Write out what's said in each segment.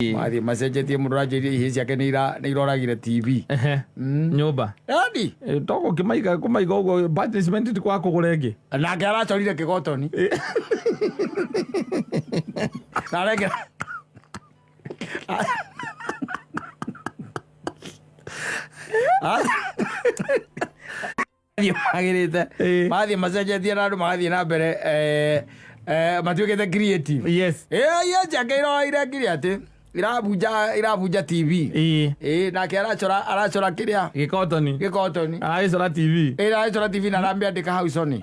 Mathiĩ macenjetie mũndũ ũranjĩrire ihĩĩ ciake nĩ iroragire TV. Ehe. Nyũmba. Yani To gũkĩmaiga kũmaiga ũguo punishment ti kwa kũgũra ĩngĩ. Nake aracorire kĩgotoni na arekĩra. Mathiĩ magĩrĩte. Mathiĩ macenjetie na andũ magathiĩ na mbere matuĩkĩte creative. Ĩĩ njake iroire ngiri atĩ irabunja irabunja TV. Ĩĩ nake aracora aracora kĩrĩa? Gĩkotoni. Gĩkotoni. Aragĩcora TV. Ĩĩ aracora TV na aramĩandĩka hau Sony.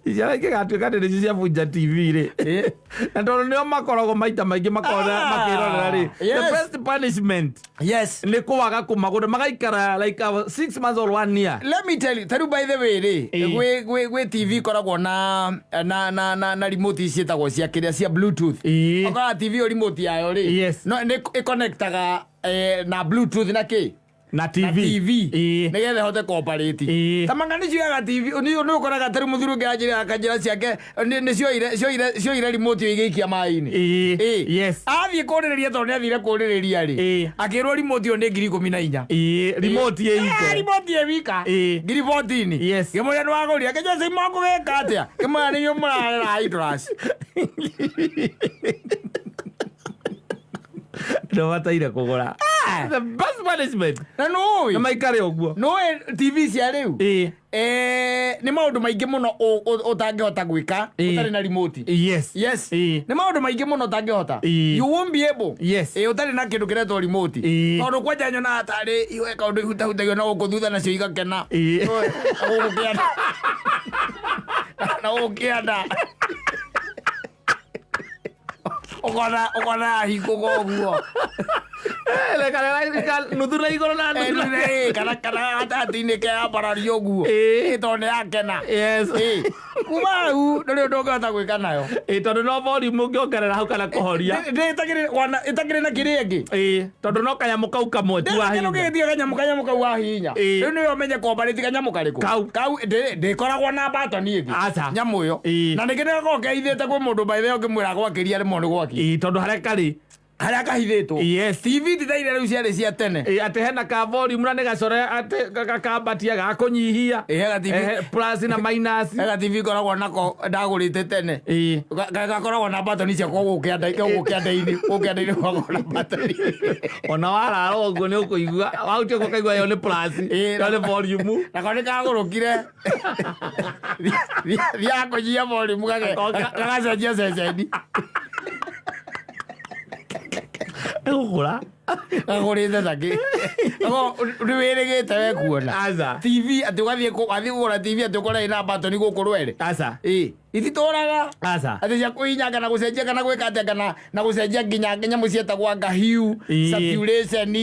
Ciana ingĩgatuĩka atĩ nĩcio ciabunja TV rĩ, na tondũ nĩo makoragwo maita maingĩ makoragwo makĩrorera rĩ, the best punishment nĩ kwaga kũmagũra, magaikara like 6 months or one year. Let me tell you, tarĩu by the way rĩ, gwĩ TV ikoragwo na remote ciĩtagwo cia kĩrĩa, cia Bluetooth. Ũkoraga TV ĩyo remote yayo rĩ, no nĩ ĩconnectaga na Bluetooth na kĩ? Na na TV. TV. Nĩgetha ĩhote kooperate. Ta manga nĩ cioyaga TV, nĩ ũkoraga tarĩu mũthuri ũngĩ anjĩra akanjĩra ciake nĩ cioire remote ĩyo igĩikia maĩ-inĩ. Athiĩ kũrĩrĩria, tondũ nĩ athire kũrĩrĩria rĩ, akĩrwo remote ĩyo nĩ 14,000. Ĩĩ, remote ĩ ike. Remote ĩ wika. 14,000. Ngĩmũria nĩ wagũrire, akĩnjĩra cai makũgĩka atĩa, ngĩmwĩra nĩ inyuĩ mũrarera hydras. Ndũbataire kũgũra. The best punishment. Na nũĩ Na maikare ũguo. Nũĩ TV cia rĩu, nĩ maũndũ maingĩ mũno ũtangĩhota gwĩka ũtarĩ na remote. Yes. Nĩ maũndũ maingĩ mũno ũtangĩhota. You won't be able. Ũtarĩ na kĩndũ kĩretwo remote. Tondũ kwanja nyonaga tarĩ iwe kaũndũ ihutahutagio na gũkũ thutha nacio igakena. Ũĩ, na gũkũ kĩanda. Na gũkũ kĩanda. Ũkona yahingũka ũguo. Nuthu na igũrũ na nuthu na Kana gatagatĩ-inĩ keyambararia ũguo. Tondũ nĩ yakena. Kuma hau ndũrĩ ũndũ ũngĩhota gwĩka nayo. Ĩĩ, tondũ no volume ũngĩongerera hau kana kũhoria. Ĩtakĩrĩ na kĩrĩa ĩngĩ. Ĩĩ, tondũ no kanyamũ kau kamwe tu kĩndũ wahihinya. gĩgĩtiga kanyamũ kau wahihinya. Rĩu nĩwe ũmenye kombarĩti kanyamũ karĩkũ. Kau. Kau ndĩkoragwo na batoni ĩngĩ. Aca. Nyamũ ĩyo. Na ningĩ nĩgakoragwo kehithĩte kwĩ mũndũ by the way ũngĩmwĩra gwakĩria rĩmwe nĩ gwakia. Ĩĩ, tondũ harĩa karĩ. Harĩa kahithĩtwo. TV ti ta iria rĩu ciarĩ cia tene. Ĩĩ, atĩ hena ka volume na nĩ gacore atĩ gakambatia gakũnyihia. Ĩĩ, hena TV. Ehe, plus na minus. Hena TV ngoragwo nako ndagũrĩte tene. Gakoragwo na batoni cia gũkũ kĩanda, gũkũ kĩanda-inĩ, gũkũ kĩanda-inĩ gũkoragwo na batoni. Ona warara ũguo nĩ ũkũigua, wahutia ũguo ũkaigua ĩyo nĩ plus, ĩyo nĩ volume. Nako nĩ kagũrũkire. Thiaga kũnyihia volume gagacenjia ceceni. Ĩgũkũra. Gagũrĩte takĩ nĩ wĩrĩgĩte we kuona Aca. TV atĩ ũgathiĩ kũgũra TV atĩ ũkore ĩna batoni gũkũ rwere. Aca. Ĩĩ ititũraga. Aca. Atĩ cia kũhihinya kana gũcenjia kana gwĩka atĩa kana na gũcenjia nginya nyamũ cietagwo anga hue, saturation,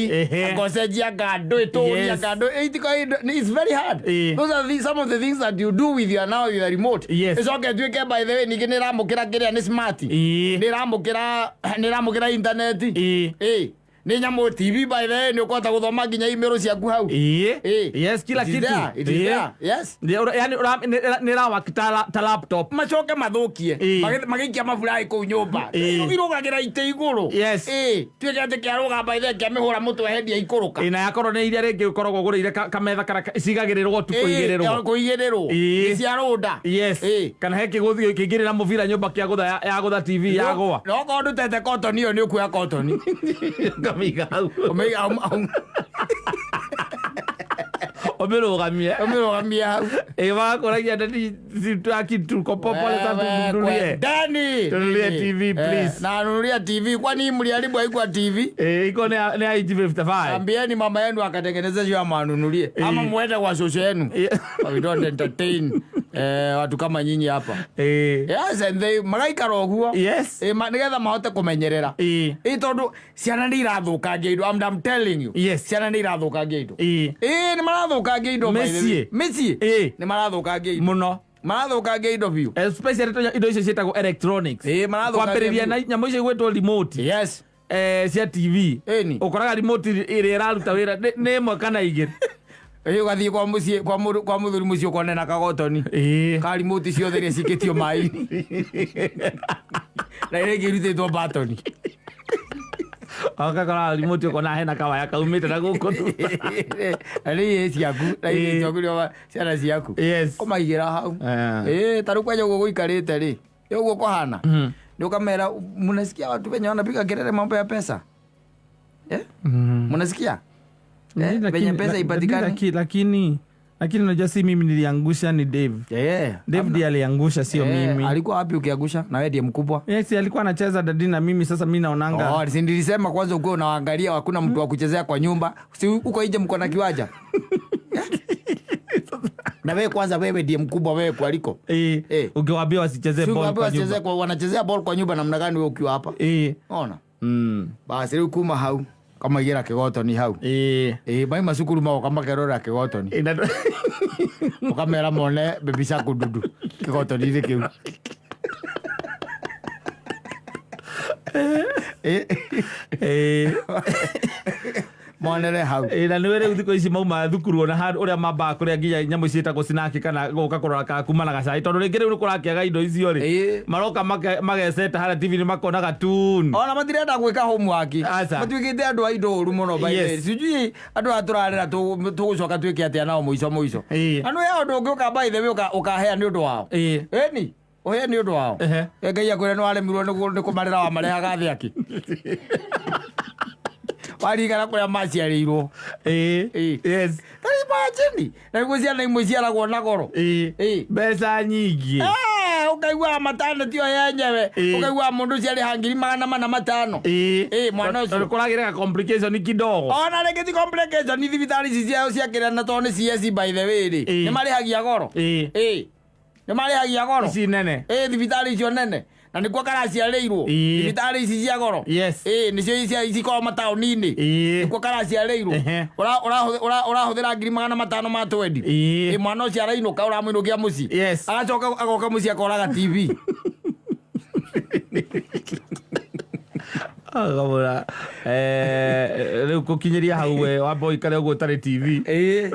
anga ũcenjia anga ndũ ĩtũria anga ndũ it's very hard. Those are some of the things that you do with your, now with your remote. Ĩcoke ĩtuĩke by the way ningĩ nĩ ĩramũkĩra kĩrĩa nĩ smart. Nĩ ĩramũkĩra internet. Ĩĩ nĩ nyamũ TV by the way nĩ ũkũhota gũthoma nginya email ciaku hau. Ĩĩ. Yes, kila It is kitu. there, it is there. Yes. Yani nĩ ĩrawaki ta laptop. Macoke mathũkie. Magĩikia maburai kũu nyũmba. Irũgagĩra itĩ igũrũ. Ĩĩ tuĩke atĩ kĩarũga by the way kĩamĩhũra mũtwe hendi yaikũrũka. Ĩĩ, na yakorwo nĩ iria rĩngĩ ũkoragwo ũgũrĩire kametha kana cigagĩrĩrwo tu kũigĩrĩrwo. Kũigĩrĩrwo. Nĩ cia rũnda. Kana he kĩgũthi kĩingĩrĩra mũbira nyũmba kĩa gũtha ya gũtha TV yagũa. No okorwo ndutete kotoni ĩyo nĩ ũkuoya kotoni. Ũkamĩiga hau. Ũmĩiga hau hau. Ũmĩrũgamie. Ũmĩrũgamie hau. Ĩĩ, magakũragia ndani aki tuko popole sasa tununulie. Dani. Tununulie TV, please. Na nunulia TV, kwani mliharibu haikuwa TV? Eh, iko ni ya inchi 55. Ambieni mama yenu akatengeneza hiyo ama anunulie. Ama muende kwa shosho yenu. We don't entertain watu kama nyinyi hapa. Yes, and they magaikara ũguo. Nĩgetha mahote kũmenyerera. Tondũ ciana nĩ irathũkangia indo. I'm telling you. Ciana nĩ irathũkangia indo. Ĩĩ, nĩ marathũkangia indo by the way. Mĩciĩ. Mĩciĩ. Nĩ marathũkangia indo. Mũno. Marathũkangia indo biũ. Especially indo icio ciĩtagwo electronics. Ĩĩ, marathũkangia Kwambĩrĩria biũ. na nyamũ icio igwĩtwo remote. Cia TV. Ĩni. Ũkoraga remote ĩrĩa ĩraruta wĩra nĩ ĩmwe kana igĩrĩ. Ĩ, ũgathiĩ kwa mũciĩ kwa mũrũ- kwa mũthuri mũciĩ ũkone na kagotoni ka remote ciothe iria cikĩtio maĩ-inĩ na iria ingĩ irutĩtwo batoni. Ũgakora remote ũkona hena kawaya kaumĩte na gũkũ thutha. Na nĩ ĩ ciaku na irĩ ciaku nĩo ciana ciaku. Ũmaigĩra hau. Ĩ, ta rĩu kwanja ũguo gũikarĩte rĩ, ĩ ũguo kũhana, nĩ ũkamera mnasikia watu wenye wanapiga kelele mambo ya pesa, eh? Mnasikia, eh? Venye pesa ipatikani. Lakini unajua si mimi niliangusha, ni Dave. Dave ndiye aliangusha, sio mimi. Alikuwa wapi ukiangusha? Na wewe ndiye mkubwa. Yes, alikuwa anacheza daddy na mimi, sasa mimi naonanga. Oh, si nilisema kwanza ukuwe unaangalia hakuna mtu wa kuchezea kwa nyumba. Si uko nje mko na kiwanja? Na wewe kwanza, wewe ndiye mkubwa wewe kualiko. Ukiwaambia wasichezee Si ball ukiwaambia kwa wasichezee nyumba. Wanachezea ball kwa nyumba namna gani wewe ukiwa hapa? Ona. Basi rĩu kuma hau kamaigĩra kĩgotoni hau. Ĩ, mai macukuru magoka makerorera kĩgotoni. Ũkamera mone Baby Shark ndudu kĩgotoni-inĩ kĩu. Monere hau. Na nĩwe rĩu thikũ ici mauma thukuru ona handũ ũrĩa mambaga kũrĩa nginya nyamũ ciĩtagwo snack kana gũka kũrora ka kuma na gacai, tondũ rĩngĩ rĩu nĩ kũrakĩaga indo icio rĩ, maroka mageceta harĩa TV-inĩ makona gatuni. Ona matirenda gwĩka homework. Aca. Matuĩkĩte andũ a indo ũru mũno, by the way. Sijui andũ aya tũrarera tũgũcoka twĩke atĩa nao mũico mũico. Na nĩ ũndũ ũngĩ ũka, by the way, ũkahea nĩ ũndũ wao. Ĩni, ũhee nĩ ũndũ wao. Ngai akwĩre nĩ waremirwo nĩ kũmarera, wamarehaga thĩ akĩ warigana kũrĩa maciarĩirwo. Ta imagine, na nĩguo ciana imwe ciaragwo na goro. Mbeca nyingĩ. Ũkaiguaga maternity o yenyewe, ũkaiguaga mũndũ ũcio arĩha 405,000. Mwana ũcio. Tondũ kũragĩre ga complication kidogo. Ona rĩngĩ ti complication, thibitarĩ ici ciao cia kĩrĩa, na tondũ nĩ CS, by the way rĩ, nĩ marĩhagia goro. Nĩ marĩhagia goro. Ici nene. Thibitarĩ icio nene, na nĩkuo karaciarĩirwo. Thibitarĩ ici cia goro. Nĩcio ici ikoragwo mataũni-inĩ. Nĩkuo karaciarĩirwo. Ũrahũthĩra 520,000 ma twendi. Mwana ũcio arainũka, ũramũinũkia mũciĩ. Agacoka agoka mũciĩ akoraga TV. Akamũra, rĩu gũkinyĩria hau we wamba ũikare ũguo ũtarĩ TV.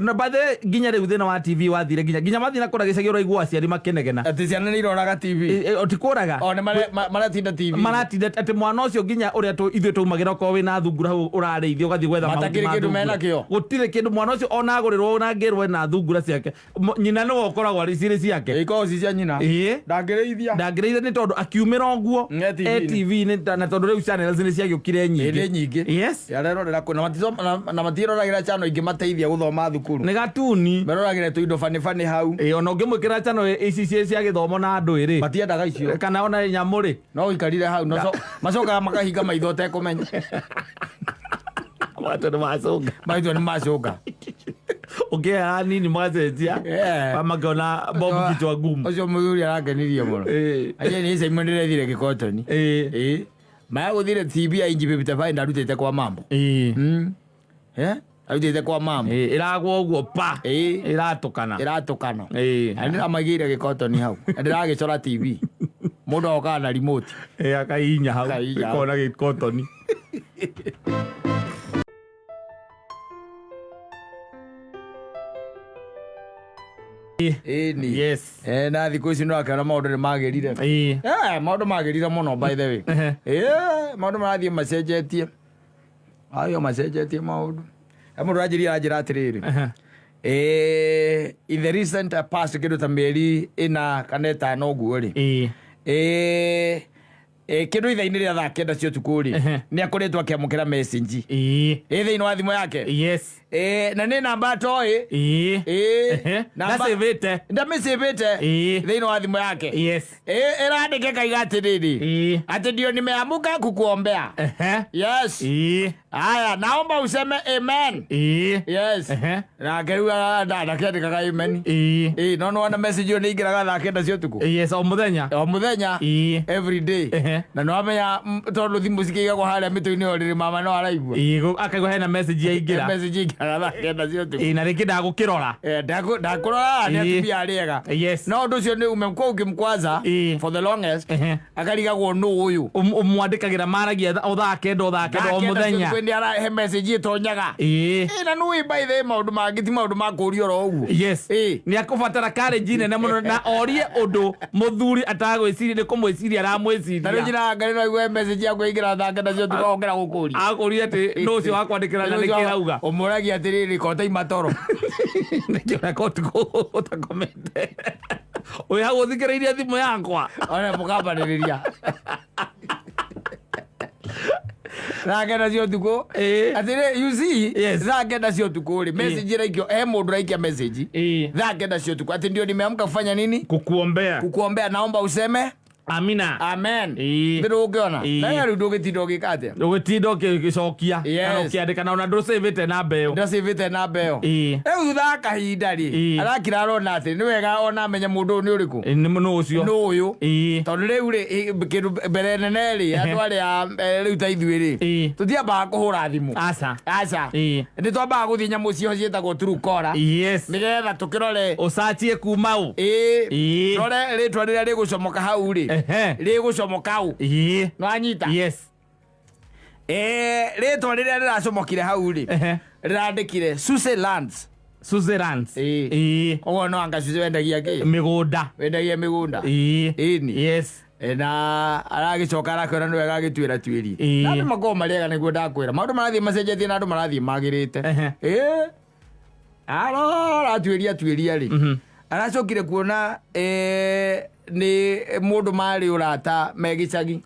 Na by the way, nginya rĩu thĩna wa TV wathire, nginya mathiĩ na kũrĩa gĩcagi ũraigua aciari makĩnegena. Atĩ ciana nĩ iroraga TV. Ti kũraga. O nĩ maratinda TV. Maratinda atĩ mwana ũcio nginya ũrĩa ithuĩ twaumagĩra okorwo wĩna thungura hau ũrarĩithia ũgathiĩ gwetha mahuti Matakĩrĩ ma kĩndũ thungura. menakĩo. Gũtirĩ kĩndũ mwana ũcio ona agũrĩrwo ona angĩrwo ena thungura ciake. Nyina nĩwe ũkoragwo arĩ cirĩ ciake. Ikoragwo ci cia nyina. Ndangĩrĩithia. Ndangĩrĩithia nĩ tondũ akiumĩra ũguo E TV-inĩ. E TV-inĩ, na tondũ rĩu channels nĩ ciagĩũkire nyingĩ. Nĩ nyingĩ. Arerorera kũ, na matiroragĩra channel ingĩmateithia gũthoma thukuru. Nĩ gatuni. Meroragĩra tũindo bani bani hau. Ona ũngĩmwĩkĩra channel ici cia gĩthomo na andũ ĩrĩ. Matiendaga icio. Kana ona nyamũ rĩ. No ũikarire hau, macokaga makahinga maitho ũtekũmenya. Watu nĩ macũnga. Maitho nĩ macũnga. Ũkĩhera nini magacenjia. Makĩona bomu kichwa ngumu. Ũcio mũthuri arakenirie mũno. Aje nĩ Simon ndĩrethire gĩkotoni. Maya gũthire TV ya inji 55 ndarutĩte kwa mambo. Arutĩte kwa mambo. Ĩragwa ũguo pa. Ĩratũkana. Ĩratũkana. Na nĩndĩramaigĩire gĩkotoni hau. Na ndĩragĩcora TV. Mũndũ agokaga na remote. Akaihinya hau. Akaihinya hau. Ĩkona gĩkotoni. Ĩni. Na thikũ ici nĩũrakĩona maũndũ nĩ magĩrire. Maũndũ magĩrire mũno, by the way. Maũndũ marathiĩ macenjetie. Ayo macenjetie maũndũ. He mũndũ ũranjĩria aranjĩra atĩrĩrĩ. In the recent past, kĩndũ ta mĩeri 4 kana 5 ũguo rĩ. Kĩndũ ithaa-inĩ rĩa thaa 9 cia ũtukũ rĩ, nĩ akoretwo akĩamũkĩra message. Ĩ thĩinĩ wa thimũ yake. Na nĩ namba atoĩ. Ndacĩvĩte. Ndamĩcĩvĩte. Thĩinĩ wa thimũ yake. Ĩrandĩke kaiga atĩrĩrĩ. Atĩ ndio nimeamuka kukuombea. Yes. Haya, naomba useme amen. Yes. Nake rĩu ndakĩandĩkaga amen. No nĩwona message ĩyo nĩ ingĩraga thaa 9 cia ũtukũ. Yes, o mũthenya. O mũthenya. Every day. Na nĩwamenya tondũ thimũ cikĩigagwo harĩa mĩtwe-inĩ ya ũrĩrĩ, mama no araigua. Akaigua hena message yaingĩra. Message ingĩra. Kana thaa kenda cia ũtukũ. Ĩ, na rĩngĩ ndagũkĩrora. Eh, ndakũrora nĩ atumia arĩega. No ũndũ ũcio nĩ umekuwa ũkĩmkwaza for the longest. Akarigagwo nũ ũyũ. Ũmwandĩkagĩra maragia o thaa kenda o thaa kenda o mũthenya. Kwĩ arahe message ĩtonyaga. Ĩ, na nĩ by the way maũndũ mangĩ ti maũndũ ma kũũria oro ũguo. Nĩ akũbatara courage nene mũno na orie ũndũ mũthuri atagwĩciria nĩ kũmwĩciria Ta rĩu aramwĩciria. njĩra ngarĩ no igue message yaku yaingĩra thaa kenda cia ũtukũ okĩra gũkũria. Akũria atĩ nũ ũcio wakwandĩkĩra na nĩkĩ arauga. Ũmũragia atĩrĩrĩ kota matoro. Nĩkĩ ũreka ũtukũ ũtakomete? Wĩ hau ũthikĩrĩirie thimũ yakwa. Ona mũkambanĩrĩria. Thaa kenda cia ũtukũ. Atĩrĩ, you see, thaa kenda cia ũtukũ rĩ, message ĩraikio, he mũndũ ũraikia message. Thaa kenda cia ũtukũ. Atĩ ndio nimeamka kufanya nini? Kukuombea. Kukuombea, naomba useme Amina. Amen. Ndĩ ũngĩona. Na rĩu ndũgĩtinda ũgĩka atĩa? Ũgĩtinda ũgĩcokia. Kana ũkĩandĩka na ona ndũcĩvĩte namba ĩyo. Ndũcĩvĩte namba ĩyo. Rĩu thutha wa kahinda rĩ, arakira arona atĩ nĩ wega ona amenye mũndũ ũyũ nĩ ũrĩkũ. Nĩ nũ ũcio. Nũ ũyũ. Tondũ rĩu rĩ, kĩndũ mbere nene rĩ, andũ arĩa rĩu ta ithuĩ rĩ, tũtiambaga kũhũra thimũ. Aca. Aca. Nĩ twambaga gũthiĩ nyamũ cio ciĩtagwo Truecaller. Nĩgetha tũkĩrore. Ũcacie kuma ũ. Rore rĩtwa rĩrĩa rĩgũcomoka hau rĩ. Rĩgũcomoka ũ. Nĩwanyita? Rĩtwa rĩrĩa rĩracomokire hau rĩ, rĩrandĩkire Susie Lands. Susie Lands. Ũguo no anga Susie wendagia kĩ? Mĩgũnda. Wendagia mĩgũnda. Ĩni. Na aragĩcoka arakĩona nĩ wega agĩtuĩra tuĩri. Na andũ makoragwo marĩ ega nĩguo ndakwĩra. Maũndũ marathiĩ macenjetie na andũ marathiĩ magĩrĩte. Aratuĩria tuĩria rĩ. Aracokire kuona nĩ mũndũ marĩ ũrata me gĩcagi.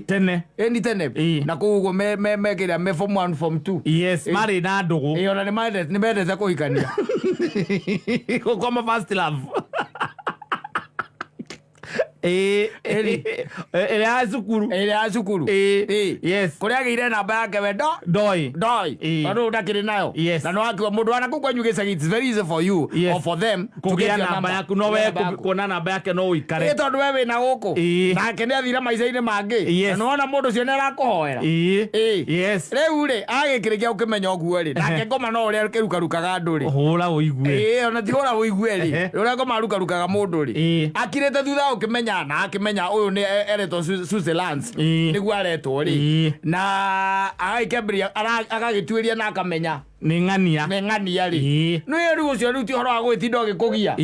Tene. Ni tene. Na kũu ũguo me kĩrĩa, me form 1, form 2. Marĩ na ndũgũ. Ona nĩ mendete kũhikania. Gũkoma first love. Ĩrĩa ya cukuru. Ĩrĩa ya cukuru. Kũrĩa agĩire namba yake we Ndoi. Ndoi. Tondũ ndakĩrĩ nayo. Na nĩ wakiuga mũndũ wana kũu kwanyu gĩcagi, it's very easy for you or for them to Kũgĩa get your namba number. yaku, no we Namba yaku. kuona namba yake no ũikare. Tondũ we wĩna gũkũ. Nake nĩ athire maica-inĩ mangĩ. Na nĩwona mũndũ ũcio nĩ arakũhoera. Rĩu rĩ, agĩkĩrĩkia gũkĩmenya ũguo rĩ, nake ngoma no ũrĩa akĩrukarukaga andũ rĩ. Hũra ũigue. Ona ti hũra ũigue rĩ. Ũrĩa ngoma arukarukaga mũndũ rĩ. Akirĩte thutha ũkĩmenya na akĩmenya ũyũ nĩ eretwo Susie Lance. Nĩguo aretwo rĩ. Na agagĩkĩambĩrĩria, agagĩtuĩria na akamenya. Nĩ ng'ania. Nĩ ng'ania rĩ. Nĩ rĩu ũcio rĩu ti ũhoro wa gũgĩtinda ũgĩkũgia.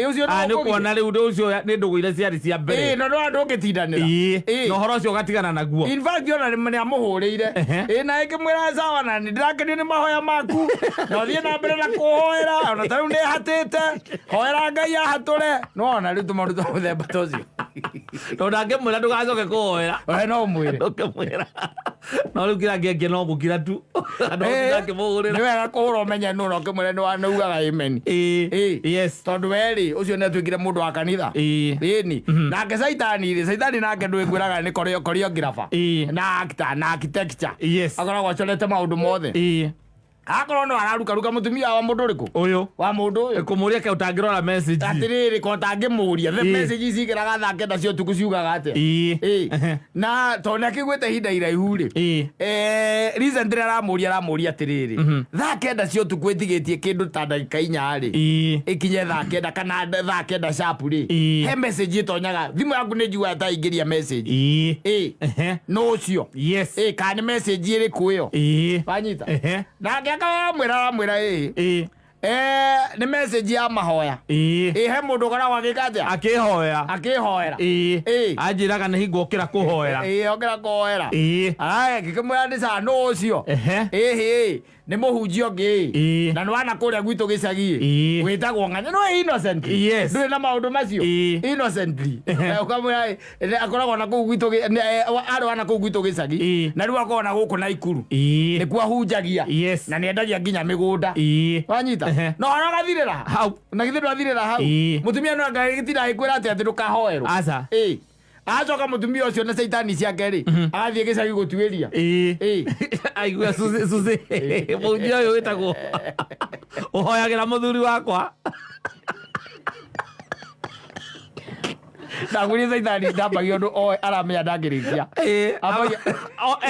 Ũcio no Nĩ ũkũgia. kuona rĩu ũndũ ũcio nĩ ndũgũ iria ciarĩ cia mbere. Na no andũ ũngĩtindanĩra. Na ũhoro ũcio ũgatigana naguo. In fact, ona nĩ amũhũrĩire. Na ĩngĩmwĩra sawa, na nĩ ndĩrakenio nĩ mahoya maku. Na ũthiĩ na mbere na kũhoera. Ona ta rĩu nĩ hatĩte. Hoera Ngai ahatũre. No ona rĩu tũmaũndũ twa mũthemba ta ũcio. Tondũ ndangĩmwĩra ndũgacoke kũhoera. Oe no ũmwĩre. Ndũngĩmwĩra. No rĩu kĩrĩa angĩendia no gũkira tu. Andũ ndangĩmũhũrĩra. Nĩ wega kũhũra ũmenye nũ na ũkĩmwĩra nĩ ugaga amen. Tondũ we rĩ, ũcio nĩ atuĩkire mũndũ wa kanitha. Ĩni. Nake Caitani rĩ, Caitani nake ndwĩkwĩraga nĩ choreographer. Na actor, na architecture. Akoragwo acorete maũndũ mothe. Akorwo no ararukaruka mũtumia wa mũndũ ũrĩkũ? Ũyũ. Wa mũndũ ũyũ. Kũmũria ke ũtangĩrora message. Atĩrĩrĩ, ko ũtangĩmũria. The message ici igĩraga thaa kenda cia ũtukũ ciugaga atĩa? Na tondũ nĩ akĩiguĩte ihinda iraihu rĩ. Recently aramũria atĩrĩrĩ. Thaa kenda cia ũtukũ ĩtigĩtie kĩndũ ta ndagĩka inya rĩ. Ĩkinye thaa kenda kana thaa kenda sharp rĩ. He message ĩtonyaga. Thimũ yaku nĩ njiguaga ta ingĩria message. No ũcio. Kana nĩ message ĩrĩkũ ĩyo? Wanyita? Nake akamwĩra, aramwĩra ĩĩ. Nĩ message ya mahoya. He mũndũ ũkoragwo agĩka atĩa? Akĩhoya. Akĩhoera. Anjĩraga nĩ hingo okĩra kũhoera. Okĩra kũhoera. Aya, ngĩkĩmwĩra nĩ sawa, nũ ũcio? Nĩ mũhunjia ũngĩ. Na nĩ wana kũrĩa gwitũ gĩcagi. Wĩtagwo Ng'ania. No innocently. Ndũrĩ na maũndũ macio. Innocently. Ũkamwĩra, akoragwo na kũu gwitũ arĩ wana kũu gwitũ gĩcagi. Na rĩu akoragwo na gũkũ Naikuru. Nĩkuo ahunjagia. Na nĩendagia nginya mĩgũnda. Wanyita? No horo agathirĩra hau. Na githĩ ndwathirĩra hau? Mũtumia no angĩgĩtinda agĩkwĩra atĩ atĩ ndũkahoerwo. Aca. Acoka mũtumia ũcio na caitani ciake rĩ, agathiĩ gĩcagi gũtuĩria. Aigua Susie, Susie. Mũhunjia ũyũ wĩtagwo ũhoyagĩra mũthuri wakwa. Ndagwĩrire caitani ndambagia ũndũ oe aramenya ndangĩrĩkia.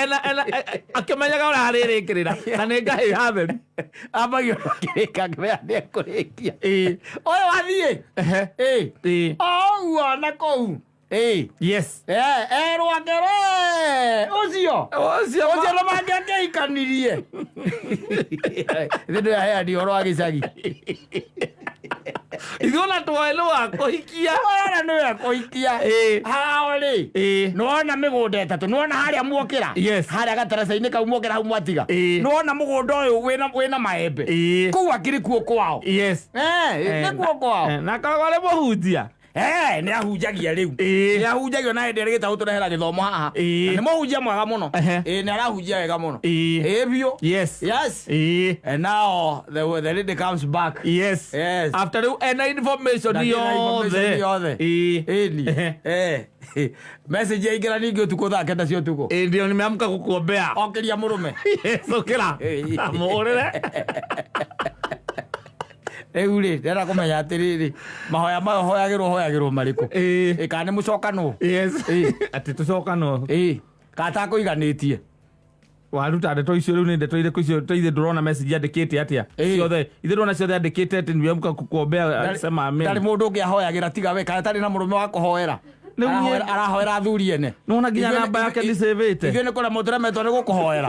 Ena akĩmenyaga ũrĩa arĩrĩkĩrĩra na nĩ ngahĩha theri. Ambagia ũndũ akĩrĩka akĩmenya nĩekũrĩkia. Ũyũ wathiĩ. Ĩĩ. O ũguo na kũu. Ĩĩ. Yes. Erwo akere ũcio. Ũcio. Ũcio nĩ mangĩakĩhikanirie. Ithe ndũyaheani ũhoro wa gĩcagi. Ithuĩ ona twoe nĩ wa kũhikia. Ona nĩwe kũhikia. Hao rĩ. Nĩwona mĩgũnda ĩtatũ. Nĩwona harĩa muokĩra. Yes. Harĩa gataraca-inĩ kau muokĩra hau mwatiga. Nĩwona mũgũnda ũyũ wĩna maembe. Kũu akĩrĩ kuo kwao. Yes. Nĩ kuo kwao. Na akoragwo arĩ mũhunjia. Nĩ ahunjagia rĩu. Nĩ ahunjagia na hĩndĩ ĩrĩa gĩtaũ tũrehera gĩthomo haha. Na nĩ mũhunjia mwega mũno. Nĩ arahunjia wega mũno. Ĩĩ biũ. Yes. Yes. And now the lady comes back. Yes. Yes. After rĩu ena information Na ena information yothe. yothe. Ĩni. Message yaingĩra ningĩ ũtukũ thaa 9 cia ũtukũ. Ndio nimeamka kukuombea. Okĩria mũrũme. Yes, ũkĩra. Mũhũrĩre. Rĩu rĩ, ndĩrenda kũmenya atĩrĩrĩ, mahoya maya hoyagĩrwo hoyagĩrwo marĩkũ? Ĩ kana nĩ mũcokanwo? Yes. Atĩ tũcokanwo. Ĩ kana takũiganĩtie? Waruta ndeto icio rĩu nĩ ndeto irĩkũ icio ithe ndũrona message yandĩkĩte atĩa? Ciothe ithe ndũrona ciothe yandĩkĩte atĩ nimeamka kukuombea, sema amen. Ndarĩ mũndũ ũngĩ ahoyagĩra tiga we, kana tarĩ na mũrũme wa kũhoera. Rĩu Arahoera athuri ene. Nĩwona nginya namba yake nĩ save-ĩte. Ithuĩ nĩ kũremwo tũremetwo nĩ gũkũhoera.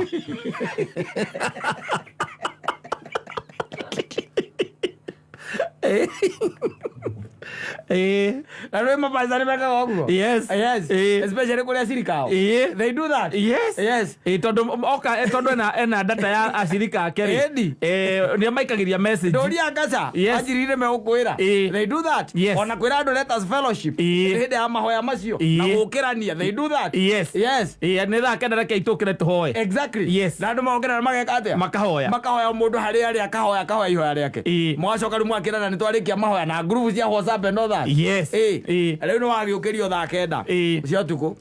Na rĩu mapasta nĩ mekaga ũguo. Yes. Yes. Especially kũrĩa acirika ao. They do that. Yes. Yes. Tondũ oka tondũ ena data ya acirika ake rĩ. Ĩni. Nĩ amaikagĩria message. Ndũria ngaca. Yes. Anjirire megũkwĩra. They do that. Yes. Ona kwĩra andũ let us fellowship. Hĩndĩ ya mahoya macio. Na gũkĩrania. They do that. Yes. Yes. Nĩ thaa 9 reke itũkĩre tũhoe. Exactly. Yes. Na andũ magokĩra na mageka atĩa? Makahoya. Makahoya o mũndũ harĩa arĩ akahoya akahoya ihoya rĩake. Mũgacoka rĩu mwakĩrana nĩ twarĩkia mahoya na group cia WhatsApp and all that. Yes. Rĩu nĩ wagĩũkĩrio thaa 9 cia ũtukũ.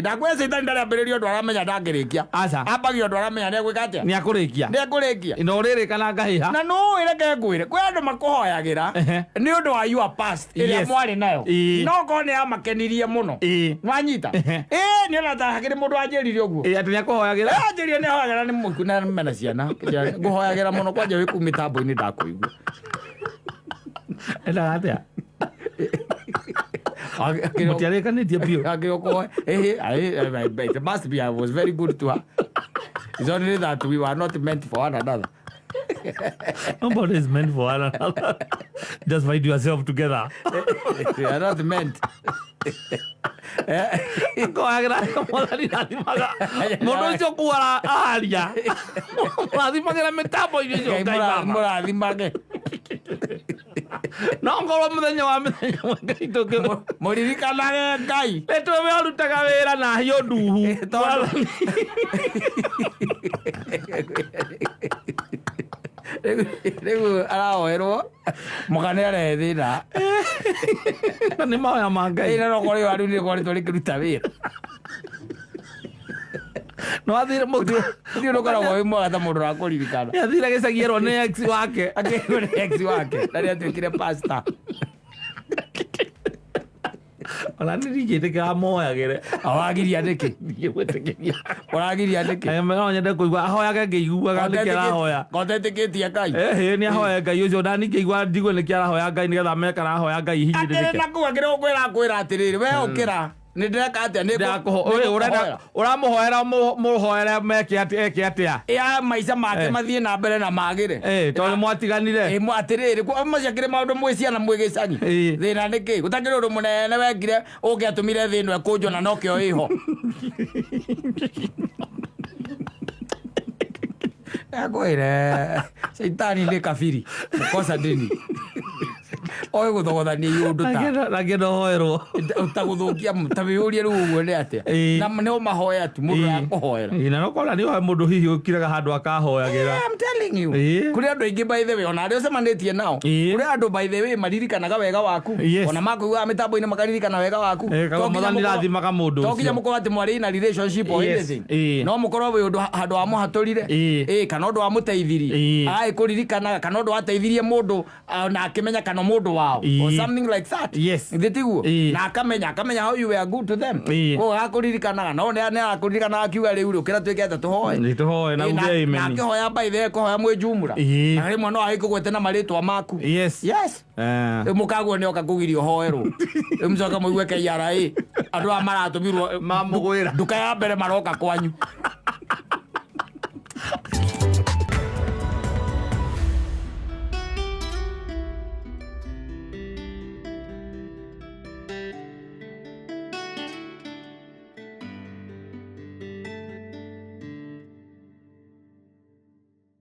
Ndakwĩra caitani ndarĩambĩrĩria ũndũ aramenya ndangĩrĩkia. Aca. Ambagia ũndũ aramenya nĩegwĩka atĩa? Nĩ akũrĩkia. Nĩekũrĩkia. Na ũrĩrĩka na ngahĩha. Na nũĩ reke ngwĩre, kwĩ andũ makũhoyagĩra nĩ ũndũ wa your past ĩrĩa mwarĩ nayo. No korwo nĩ yamakenirie mũno. Nwanyita? Nĩ ona ta hakĩrĩ mũndũ wanjĩrire ũguo. Atĩ nĩ akũhoyagĩra? Anjĩrire nĩ ahoyagĩra nĩ mũku na mena ciana. Ngũhoyagĩra mũno kwanja wĩ kũu mĩtambo-inĩ ndakũigua. Endaga atĩa? Mũtiarĩkanĩtie biũ. It must be I was very good to her. It's only that we were not meant for one another. Nobody is meant for one another. Just find yourself together. We are not meant. Ngoyagĩra mwathani rathimaga mũndũ ũcio kuara aria rathimagĩra mĩtambo-inĩ ũcio Ngai baba. Mũrathimage. No ngorwo mũthenya wa mĩthenya mwe Ngai tũngĩ Mũririkanage Ngai. Nĩ tũĩ ũrutaga wĩra na hiũ nduhu. Tondũ rĩu arahoerwo mũka nĩ arehe thĩna. Na nĩ mahoya ma Ngai. Thĩna no korwo rĩu nĩ koretwo rĩkĩruta wĩra. No athire mũtu. Thiĩ ũkoragwo wĩ mwega ta mũndũ ũrakũririkana. Nĩ athire gĩcagi erwo nĩ ex wake. Akĩrwo nĩ ex wake na nĩ atuĩkire pastor. Ona nĩ ndingĩtĩkĩra moyagĩre. Awagiria nĩkĩ? Ndingĩmwĩtĩkĩria. Ũragiria nĩkĩ? No nyende kũigua ahoyage ngĩiguaga nĩkĩ arahoya. Ngotetĩkĩtie Ngai. Ĩhĩ nĩ ahoe Ngai ũcio na ningĩigua njigue nĩkĩ arahoya Ngai nĩgetha amenye kana arahoya Ngai Akĩrĩ hinyĩrĩrĩke. na kũu akĩrĩ gũkwĩra akwĩra atĩrĩrĩ we ũkĩra nĩ ndĩreka atĩa nĩ ngũkũhoera. Ũramũhoera mũhoere meke atĩa eke atĩa? Ya maica make mathiĩ na mbere na magĩre. Tondũ mwatiganire. Atĩrĩrĩ macio akĩrĩ maũndũ mwĩ ciana mwĩ gĩcagi. Thĩna nĩ kĩ? Gũtakĩrĩ ũndũ mũnene wekire ũngĩatũmire thĩ ĩno ĩkũnjwo na nokĩo ĩho. Akwĩre caitani nĩ kabiri mũkosa ndini. Oĩ gũthogothania iũndũ ta Nangĩenda ũhoerwo. Ta gũthũkia ta wĩyũrie rĩu ũguo nĩ atĩa. Na nĩ ũmahoya tu mũndũ arakũhoera. Na no kona nĩ ũhoe mũndũ hihi ũkiraga handũ akahoyagĩra. I'm telling you. Kũrĩ andũ aingĩ by the way ona arĩa ũcemanĩtie nao. Kũrĩ andũ by the way maririkanaga wega waku. Ona makũiguaga mĩtambo-inĩ makaririkana wega waku. Mwathani rathimaga mũndũ To nginya mũkorwo atĩ mwarĩ in a relationship or anything. No mũkorwo wĩ ũndũ handũ wamũhatũrire. Kana ũndũ wamũteithirie. Agagĩkũririkanaga kana ũndũ wateithirie mũndũ na akĩmenya kana mũndũ kwao or something like that. Githĩ tiguo? Ĩĩ. Na akamenya how you were good to them. Koguo agakũririkanaga, no nĩ arakũririkanaga akiuga rĩu rĩ, ũkĩra twĩke atĩa, tũhoe. Nĩ tũhoe na Ĩĩ, uge na amen. akĩhoya by the way, kũhoya mwĩ jumla. Na rĩmwe no agĩkũgwete na marĩtwa maku. Yes. Rĩu mũkaguo nĩ oka kũgiria ũhoerwo, rĩu mũcoka mũigue KRA andũ aya maratũmirwo Mamũgwĩra. Nduka ya mbere maroka kwanyu.